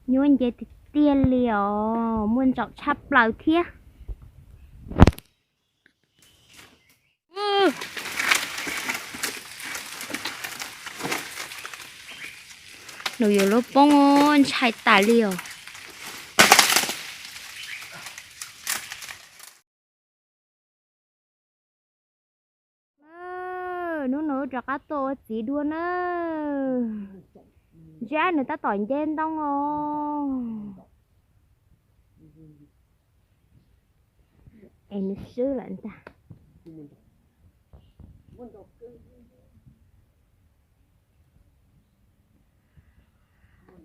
Nyuaj nce tiag tiag li os, muaj ntsaum tshaj plaws thiab. Nws yuav luag poob, ntshai tas li os. Hnub no wb rov qab tuaj ua txiv dua na. Ntshe nws tab tom nce ntoo os. Es nws swb lawm ntag.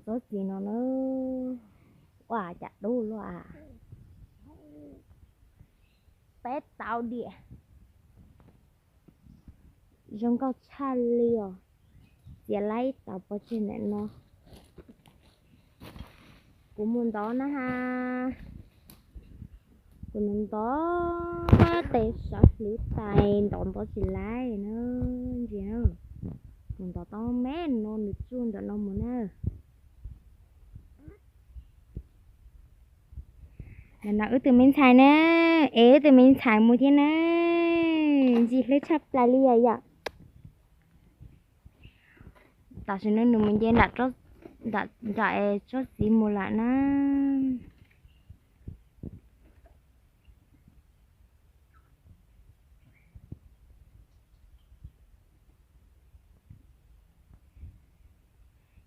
Tsob txiv no na, ua cas dub luaj a. Peb tau diam. Zoo nkauj tshaj li os. Txiav laib tau pov tseg ntawm no. Kuv mus ntov na ha. Kuv mus ntov, tes sawv hlwv tais ntov ntov tsis laib na. Ntsia na, kuv ntov tau me no nws tsuj ntawm no mus na. Ntawm no wb tus me ntxhais na, es wb tus me ntxhais mus thiab na. Ntxim hlub tshaj plaws li os yom. Tam sim no nws mus nce nram, nram tsob txiv mus lawm na.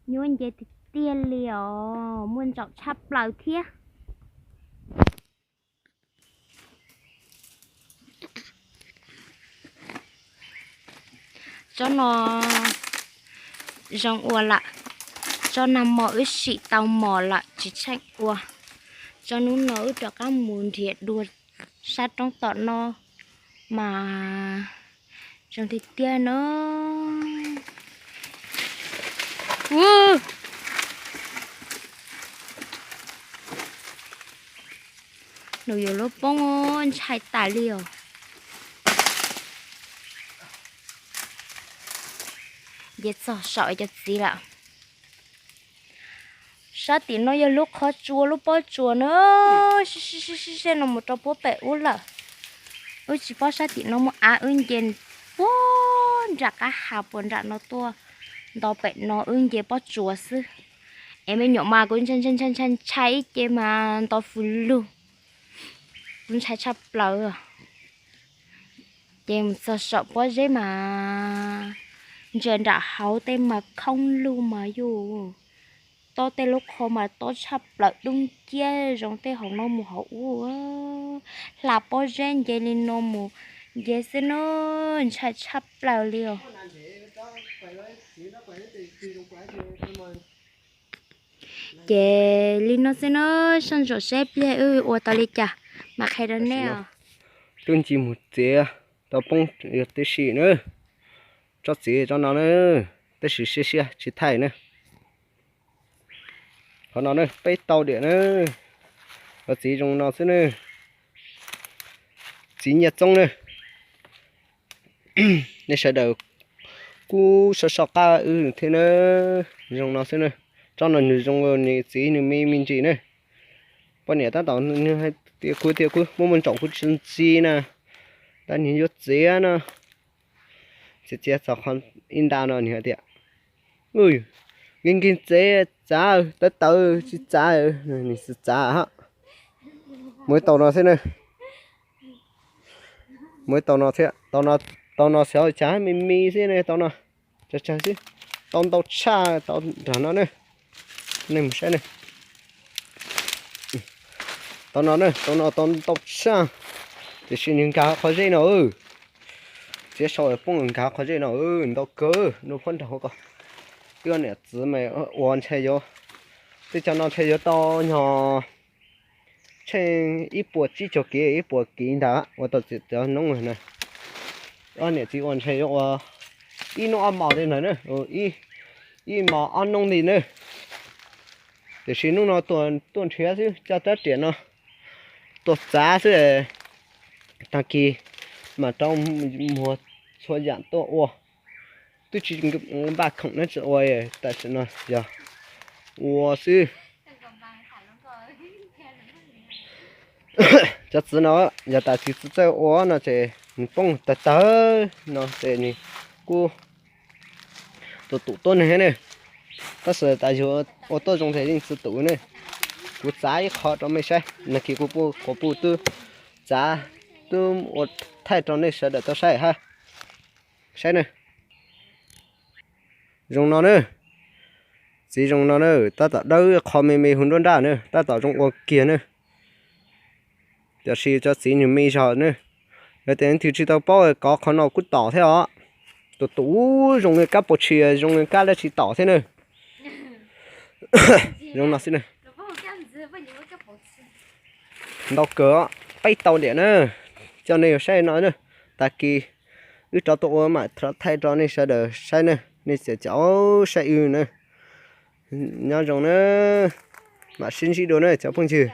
Nyuaj nce tiag tiag li os, muaj ntsaum tshaj plaws thiab. Tsob no zoo ua lawm, tsob nag hmo wb sim tau mos lawm tsis tsheej ua. Tsob hnub no wb rov qab mus nrhiav dua sab roob tom no mas zoo tiag tiag na. Nws yuav luag poob, ntshai tas li os. Nce txog saum cov txiv lawm. Sab tim no yog lub qhov tsua, lub pob tsuas na, sib sib sib sib no mus rau puag pem ub lawm. Wb tsis paub sab tim no muaj av, wb nce puag nram qab hav puag nram no tuaj nto pem no, wb nce pob tsuas xwb. Es me nyuam mas kuv ntshai ntshai ntshai ntshai ib ce mas nto fws lug, kuv ntshai tshaj plaws. Ces mus txog saum pob zeb mas ntsia nram hauv tej mas khoob lug mas yus tob tej lub qhov mas tob tshaj plaws, dub nciab zoo tej hauv no mus hauv ub. Hla pob zeb nce li no mus nce xwb na, ntshai tshaj plaws li os. Ces li no xwb na, soj ntsuam seb pliag wb ua tau li cas mas qhia rau nej os. Twb ncig mus txiav tau poob yog tib si na, tsob txiv tsob no na, tab sis siab siab tsis thaij na. Qhov no na peb tau diam na, cov txiv zoo no xwb na, txiv nyiaj txoob na. Nej sawv daws kuj soj soj qab wb thiab na, zoo no xwb na. Tsob no nws zoo, nws txiv nws me me ntsis na. Poj niam tab tom nws hais tias kuv tias kuv muaj muaj ntsaum kuv tsis ntxiv na, tab nws yuav txiav na. Txiav txiav txog qhov ib nta no nws hais tias, nkees nkees txiav txav tawv tawv tsis txav, nws tsis txav hab. Muaj ib tau no xwb na, muaj ib tau no thiab, tau no xyov cas me me xwb ne, tau no tsawg tsawg xwb, tau ntau tshaj tau nrog no ne. Nej mus saib ne, tau no ne, tau no tau ntau tshaj, tiam sis nws nkag qhov zeb no. Txiav sau poob nkag qhov zeb no, ntau kawg, nws phob nrog ko. Twb niam txiv mas ua ntshe yuav, tej cov no ntshe yuav tau nyog tsheej ib puas tsib caug kiv, ib puas kiv ntawd ua tau txiv cov noob na. Ob niam txiv ua ntshe yuav ua ib hnub ob hmos li ntawd na, ib hmos ob hnub li na. Tiam sis hnub no tuaj nrhiav xwb, coj rab riam no tuaj txav xwb, tag kis mam rau muag txhua yam tuaj ua. Twb tsis npaj khoom na, tsis ua, tam sim no yog ua xwb. Cov txiv no yog tas tsis txawj ua no ces nws poob tawg tawg no ces nws kuj tus tum tuab neeg thiab ne. Tab sis tas yog ua tuaj zoo ces yeej tsis tum ne. Kuv txav ib qho rau mej saib, nag kis kuv puj quas puj twb txav, twb ua thaij rau nej sawv daws tau saib hab. Saib ne, zoo no ne, txiv zoo no ne, tab tom dawb qho me me hu nruab nraj ne, tab tom zoo ua kiag ne. Tiam sis cov txiv nws me zog ne, yog tias leej twg tsis tau paub kov qhov no kuj tom thiab os. Tus tus zoo li kab pau tshia, zoo li kab dab tsi tom thiab ne. Zoo no xwb ne. Ntau kawg, peb tau diam na. Coj nej saib no, tag kis wb rov tuaj ua mam thaij rau nej sawv daws saib ne, nej txawm caum saib wb na. Nyob zoo na, mam sib ntsib dua na cov phooj ywg.